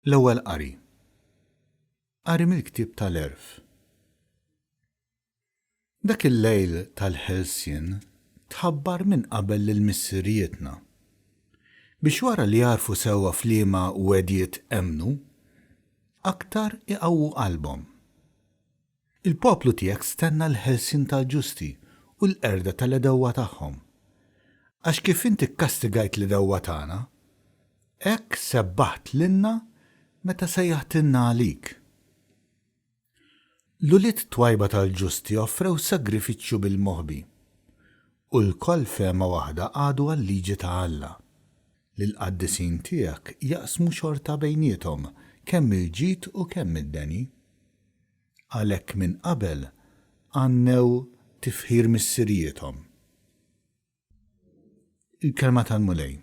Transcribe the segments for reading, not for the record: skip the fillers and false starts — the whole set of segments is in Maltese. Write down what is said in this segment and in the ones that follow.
L-Ewwel Qari. Qari mill-Ktieb tal-Għerf. Dak il-lejl tal-ħelsien tħabbar minn qabel lil missirijietna, biex wara li għarfu sewwa f'liema wegħdiet emmnu, aktar iqawwu qalbhom. Il-poplu tiegħek stenna l-ħelsien tal-ġusti u l-qerda tal-għedewwa tagħhom. Għax kif int ikkastigajt l-għedewwa tagħna, hekk sebbaħt lilna meta sejjaħtilna għalik. L-ulied twajba tal-ġusti offrew sagrifiċċju bil-moħbi, u lkoll fehma waħda qagħdu għal-liġi ta' Alla, li l-qaddisin tiegħek jaqsmu xorta bejniethom kemm il-ġid u kemm id-deni. Għalhekk minn qabel għannew tifħir missirijiethom. Il-Kelma tal-Mulej.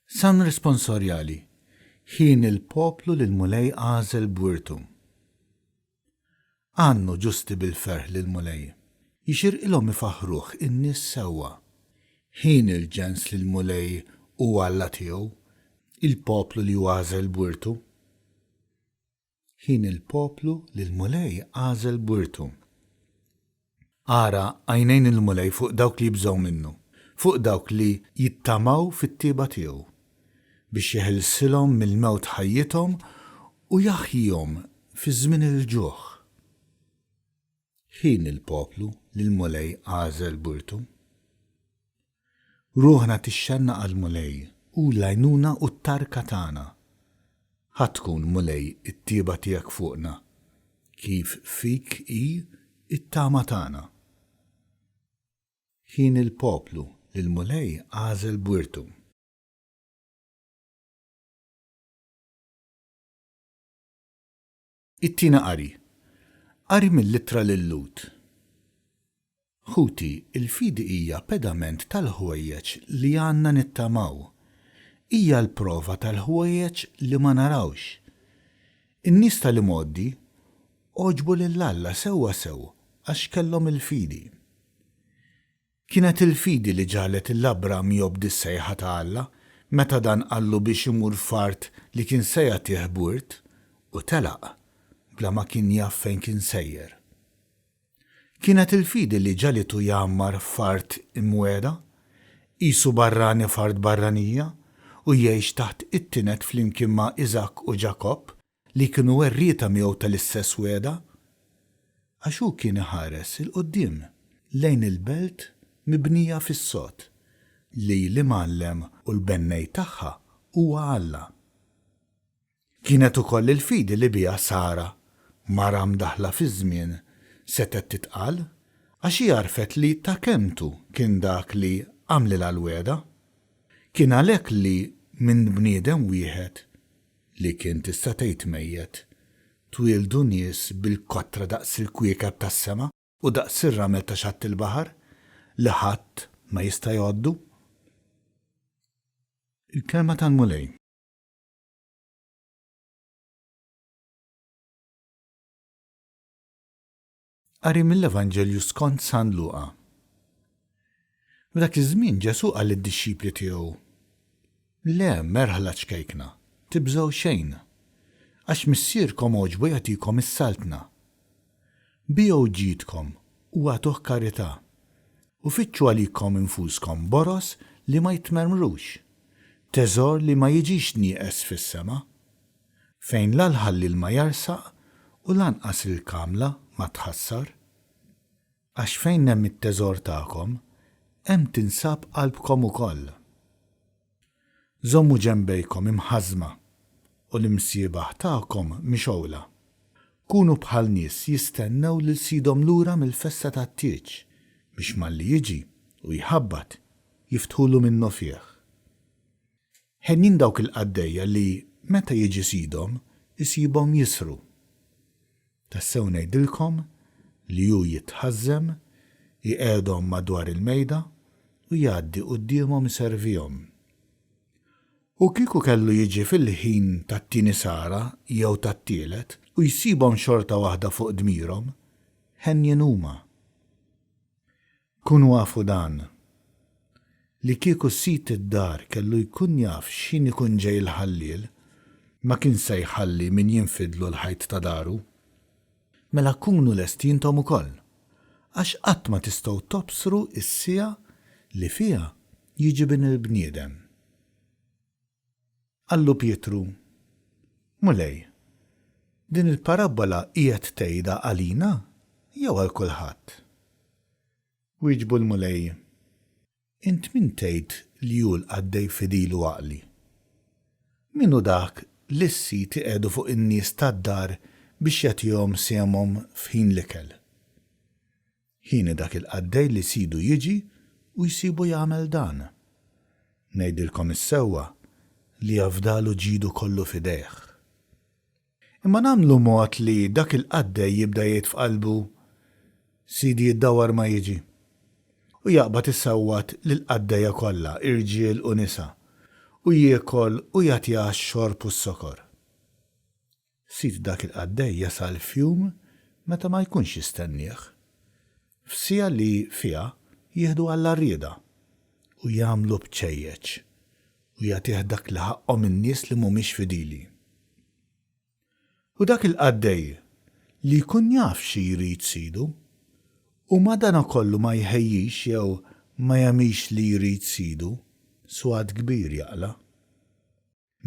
Salm responsorjali, Ħin il-poplu li l-Mulej għażel b'wirtu. Għannu ġusti bil-ferħ lill-Mulej, jixirqilhom ifaħħruh in-nies sewwa. Ħin il-ġens li l-Mulej hu Alla tiegħu, il-poplu li hu għażel b'wirtu. Ħin il-poplu li l-Mulej għażel b'wirtu. Ara, għajnejn il-Mulej fuq dawk li jibżgħu minnu, fuq dawk li jittamaw fit-tjieba tiegħu, biex jeħilsilhom mill-mewt ħajjithom u jaħjihom fi żmien il-ġuħ. Ħin il-poplu li l-Mulej għażel b'wirtu. Ruħna tixxennaq għall-Mulej, hu l-għajnuna u t-tarka tagħna. Ħa tkun, Mulej, it-tjieba tiegħek fuqna, kif fik hi t-tama tagħna. Ħin il-poplu li l-Mulej għażel b'wirtu. It-Tieni Qari Qari mill-Ittra lil-Lhud Ħuti, il-fidi hija pedament tal-ħwejjeġ li għandna nittamaw. Hija l-prova tal-ħwejjeġ li ma narawx. In-nies tal-imgħoddi għoġbu lil Alla sewwasew għax kellhom il-fidi. Kienet il-fidi li ġagħlet lil Abram jobdi s-sejħa ta' Alla meta dan qallu biex imur f'art li kien se jagħtih b'wirt, u telaq bla ma kien jaf fejn kien sejjer. Kienet il-fidi li ġagħlitu jgħammar f'art imwiegħda, qisu barrani f'art barranija, u jgħix taħt it-tined flimkien ma' Iżakk u Ġakobb, li kienu werrieta miegħu tal-istess wegħda, għax hu kien iħares 'il quddiem lejn il-belt mibnija fis-sod, li l-imgħallem u l-bennej tagħha huwa Alla. Kienet ukoll il-fidi li biha Sara, mara mdaħħla fiż-żmien, setgħet titqal, għax hi għarfet li ta' kelmtu kien dak li għamlilha l-wegħda. Kien għalhekk li minn bniedem wieħed, li kien tista' tgħid mejjet, twieldu nies bil-kotra daqs il-kwiekeb tas-sema u daqs ir-ramel ta' xatt il-baħar, li ħadd ma jista' jgħoddu. Il-Kelma tal-Mulej. Qari mill-Evanġelju skont San Luqa. F'dak iż-żmien Ġesù qal lid-dixxipli tiegħu, Le, merħla ċkejkna, tibżgħu xejn, għax Missierkom għoġbu jagħtikom is-saltna. Biegħu ġidkom u agħtuh karità, u fittxu għalikom infuskom boroż li ma jitmermrux, teżor li ma jiġix nieqes fis-sema, Fejn la l-ħalliel ma jarsaq u lanqas il-kamla ma tħassar. Għax fejn hemm it-teżor tagħkom, hemm tinsab qalbkom ukoll. Żommu ġenbejkom imħażżma u l-imsiebaħ tagħkom mixgħula. Kunu bħal nies jistennew lil sidhom lura mill-festa tat-tieġ, biex malli jiġi u jħabbat, jiftħulu minnufih. Henjin dawk il-qaddejja li, meta jiġi sidhom, isibhom jisru. Tassew ngħidilkom li hu jitħażżem, iqiegħdhom madwar il-mejda u jgħaddi quddiemhom iservihom. U kieku kellu jiġi fil-ħin tat-tieni sara jew tat-tielet u jsibhom xorta waħda fuq dmirhom, henjin huma. Kunu afu dan. Li kieku sid id-dar kellu jkun jaf x'ħin ikun ġej il-ħalliel, ma kien se jħalli min jinfidlu l-ħajt ta' daru. Mela kunu lesti intom ukoll, għax qatt ma tistgħu tobsru s-siegħa li fiha jiġi Bin il-bniedem. Qallu Pietru, Mulej, din il-parabbola qiegħed tgħidha għalina jew għal kulħadd? Wieġbu l-Mulej, Int min tgħid li hu l-qaddej fidil u għaqli? Min hu dak li s-sid iqiegħdu fuq in-nies tad-dar biex jagħtihom sehemhom f'ħin l-ikel? Hieni dak il-qaddej li sidu jiġi u jsibu jagħmel dan. Ngħidilkom is-sewwa li jafdalu ġidu kollu f'idejh. Imma nagħmlu mod li dak il-qaddej jibda jgħid f'qalbu, 'Sidi jiddawwar ma jiġi. U jaqbad isawwat lill-qaddejja kollha, irġiel u nisa, u jiekol u jagħtiha x-xorb u s-sokor. Sid dak il-qaddej jasal f'jum meta ma jkunx jistennieh, f'siegħa li fiha jieħdu għall-għarrieda, u jagħmlu bċejjeċ, u jagħtih dak li ħaqqhom in-nies li mhumiex fidili. U dak il-qaddej li jkun jaf xi jrid sidu, u madanakollu ma jħejjix jew ma jagħmilx li jrid sidu, swat kbir jaqla'.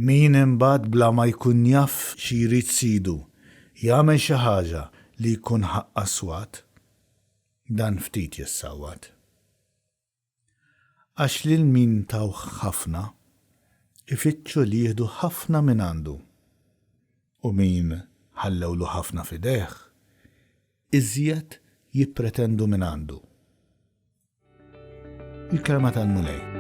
Min imbagħad bla ma jkun jaf xi jrid sidu, jagħmel xi ħaġa li jkun ħaqqha s-swat, dan ftit jissawwat. Għax lil min tawh ħafna, ifittxu li jieħdu ħafna mingħandu, u min ħallewlu ħafna f'idejh, iżjed jippretendu mingħandu. Il-Kelma tal-Mulej.